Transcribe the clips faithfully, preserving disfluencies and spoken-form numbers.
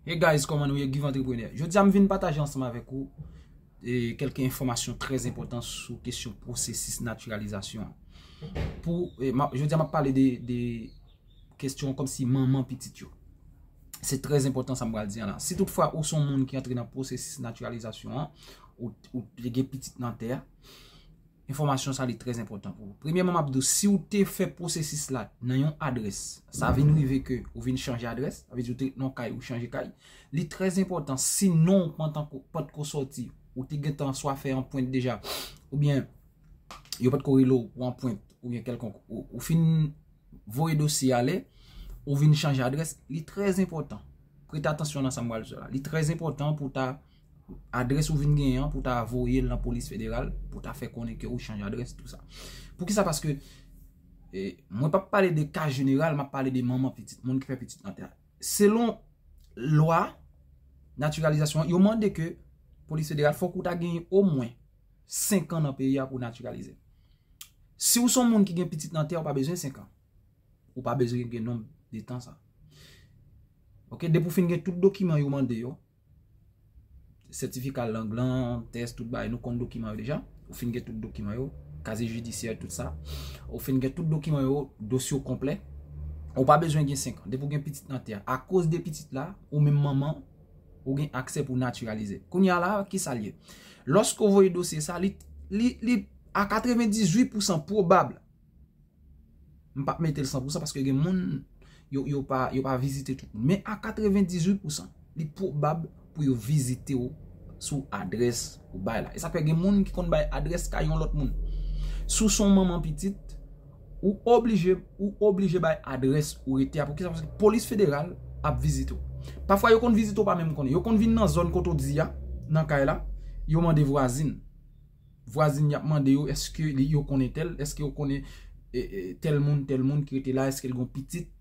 Hey guys, kòman nou ye? Give Entrepreneur. Jodi a m vin pataje ansanm avèk ou e, kèlke enfòmasyon trè enpòtan sou kesyon pwosesis natiralizasyon an. Pou, e, ma, jodi a m ap pale de, de kesyon kòmsi manman pitit yo. Se trè enpòtan sa m pral di an la. Si toutfwa ou se yon moun ki antre nan pwosesis natiralizasyon an, ou, ou te gen pitit nan tè a, enfòmasyon sa li trè enpòtan pou ou. Premyèman, m ap di w, si w te fè pwosesis la nan yon adrès, sa vin rive ke ou vin chanje adrès, sa vle di ou te nan yon kay, ou chanje kay, li trè enpòtan, si non w pa t ko, pa t ko sòti, ou te gentan swa fè anpwent deja, oubyen yo pa t ko rele w pou anpwent, oubyen kèlkonk, ou, ou fin voye dosye ale, ou vin chanje adrès, li trè enpòtan. Prete atansyon nan sa m pral di w la. Li trè enpòtan pou ta adrès ou vin genyen an, pou ta voye l nan polis federal, pou ta fè konnen ke ou chanje adrès, tou sa. Poukisa? Paske, e, mwen p ap pale de ka jeneral, m ap pale de manman pitit, moun ki fè pitit nan tè a. Selon lwa natiralizasyon an, yo mande ke polis federal fòk ou ta genyen omwen senk an nan peyi a pou natiralize. Si w se yon moun ki gen pitit nan tè, ou pa bezwen senk an. Ou pa bezwen gen nonb de tan sa. Ok, depi w fin gen tout dokiman yo mande yo, sètifika lang lan, tès, tout bagay, nou konn dokiman yo deja. Ou fin gen tout dokiman yo, kazye jidisyè, tout sa. Ou fin gen tout dokiman yo, dosye w konplè. Ou pa bezwen gen senk an. Depi w gen pitit nan tè a, akoz de pitit la, ou menm manman, ou gen aksè pou natiralize. Kounye a la, kisa l ye? Lòske w voye dosye sa, li, li, li a katrevendizuit pousan pwobab, m p ap mete l san pousan paske gen moun, yo, yo pa, yo pa vizite tout moun. Men a katrevendizuit pousan, li pwobab pou yo vizite w sou adrès ou bay la. E sa fè gen moun ki konn bay adrès kay yon lòt moun. Si w se yon manman pitit, ou oblije, ou oblije bay adrès ou rete a. Poukisa? Paske polis federal ap vizite w. Pafwa, yo konn vizite w pa menm konnen. Yo konn vin nan zòn kote w di a, nan kay la, yo mande vwazin. Vwazin y ap mande yo, èske li, yo konnen tèl, èske yo konnen, e, e, tèl moun, tèl moun ki rete la, èske l gon pitit,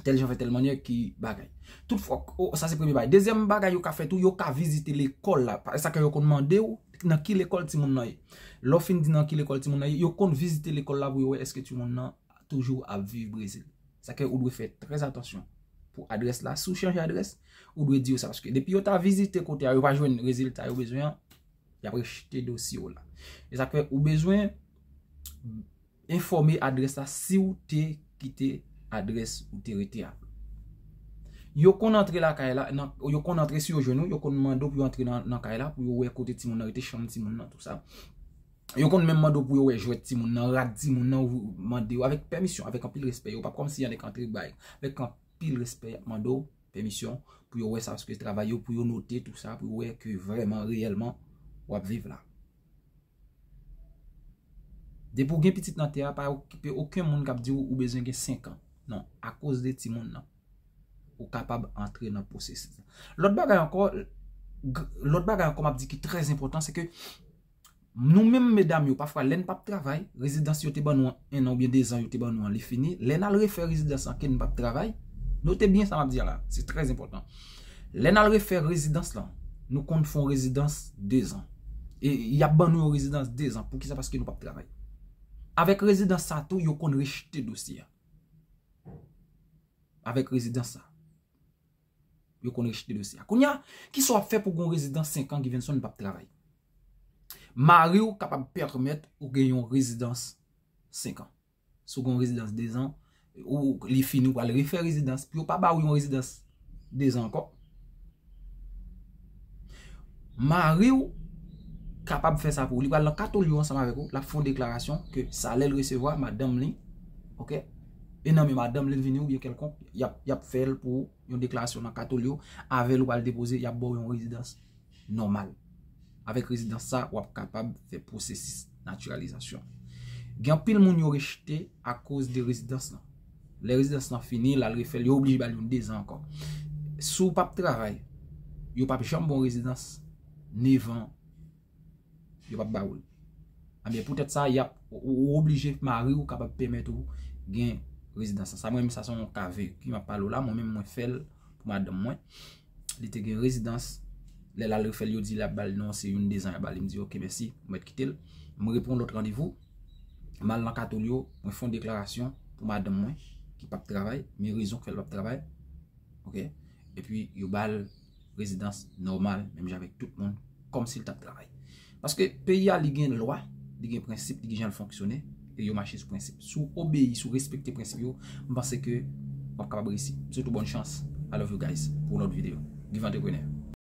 tèl jan fè tèl mannyè ki bagay. Tout fwa, o, sa se premye bagay. Dezyèm bagay yo ka fè tou, yo ka vizite lekòl la. Pa, sa ke yo konn mande w, nan ki lekòl timoun nan ye. Lè w fin di nan ki lekòl timoun nan ye, yo konn vizite lekòl la pou yo wè èske timoun nan toujou ap viv Brezil. Sa ke ou dwe fè trè atansyon pou adrès la. Si w chanje adrès, ou dwe di yo sa. Paske depi yo ta vizite kote a, yo pa jwenn rezilta yo bezwen an, y ap rejte dosye w la. E sa fè ou bezwen enfòme adrès la si w te kite adrès ou te rete a. Yo konn antre lakay la, nan, yo konn antre si yo jwenn ou, yo konn mande w pou yo antre nan, nan kay la, pou yo wè kote timoun nan rete, chanm timoun nan, tou sa. Yo konn menm mande w pou yo wè jwèt timoun nan, rad timoun nan, ou mande yo avèk pèmisyon, avèk anpil respè. Yo p ap kòmsi y annik antre bay. Avèk anpil respè, y ap mande w pèmisyon pou yo wè sa, paske travay yo pou yo note tou sa, pou yo wè ke vrèman, reyèlman, w ap viv la. Depi w gen pitit nan tè a, pa okipe okenn moun k ap di w ou bezwen gen senk an. Non, akoz de timoun nan, ou kapab antre nan pwosesis la. Lòt bagay ankò, g-, lòt bagay ankò m ap di ki trè enpòtan, se ke nou menm medam yo, pafwa, lè n p ap travay, rezidans yo te ban nou an, en an oubyen dezan yo te ban nou an, li fini. Lè n al refè rezidans lan ke n p ap travay, note byen sa m ap di a la, se trè enpòtan. Lè n al refè rezidans lan, nou konn fè yon rezidans dezan. E y ap ban nou yon rezidans dezan. Poukisa? Paske nou p ap travay. Avèk rezidans sa tou, yo konn rejte dosye a. Avèk rezidans sa, yo konn rejte dosye a. Kounye a, kisa w ap fè pou gen yon rezidans senk an, Givenson, n p ap travay? Mari w kapab pèmèt ou gen yon rezidans senk an. Si w gen yon rezidans dezan, ou, li fini, ou pral refè rezidans, pou yo pa ba w yon rezidans dezan ankò. Mari w kapab fè sa pou ou. Li pral nan Katolyo ansanm avèk ou, l ap fè yon deklarasyon ke salè l resevwa, madanm li, ok? E nan men madanm li l vini oubyen kèlkonk, y ap, y ap fè l pou ou, yon deklarasyon nan Katolyo, avè l ou pral depoze, y ap ba w yon rezidans nòmal. Avèk rezidans sa, w ap kapab fè pwosesis natiralizasyon. Gen anpil moun yo rejte akoz de rezidans lan. Lè rezidans lan fini, l al refè l, yo oblije ba l yon dezan ankò. Si w p ap travay, yo p ap janm ba w rezidans nevan, yo p ap ba ou l. Ebyen, poutèt sa, y ap, ou, ou oblije mari w kapab pèmèt ou gen rezidans lan. Sa mwen menm, sa se yon ka vre ki m ap pale w la, mwen menm mwen fè l pou madanm mwen. Li te gen rezidans. Lè l al refè l, yo di l ap ba l non, se youn dezan y ap ba li. M di, "Ok, mèsi, ou mèt kite l." M repran lòt randevou. M al nan Katolyo, mwen fè yon deklarasyon pou madanm mwen ki p ap travay, men rezon k fè l p ap travay. Ok? Epi yo ba l rezidans nòmal, menm jan avèk tout moun, kòmsi l t ap travay. Paske peyi a, li gen lwa, li gen prensip, li gen jan l fonksyone, e yo mache sou prensip. Si w obeyi, si w respekte prensip yo, m panse ke w ap kapab reyisi. M swete w bòn chans. I love you guys. Pou yon lòt videyo. Give Entrepreneur.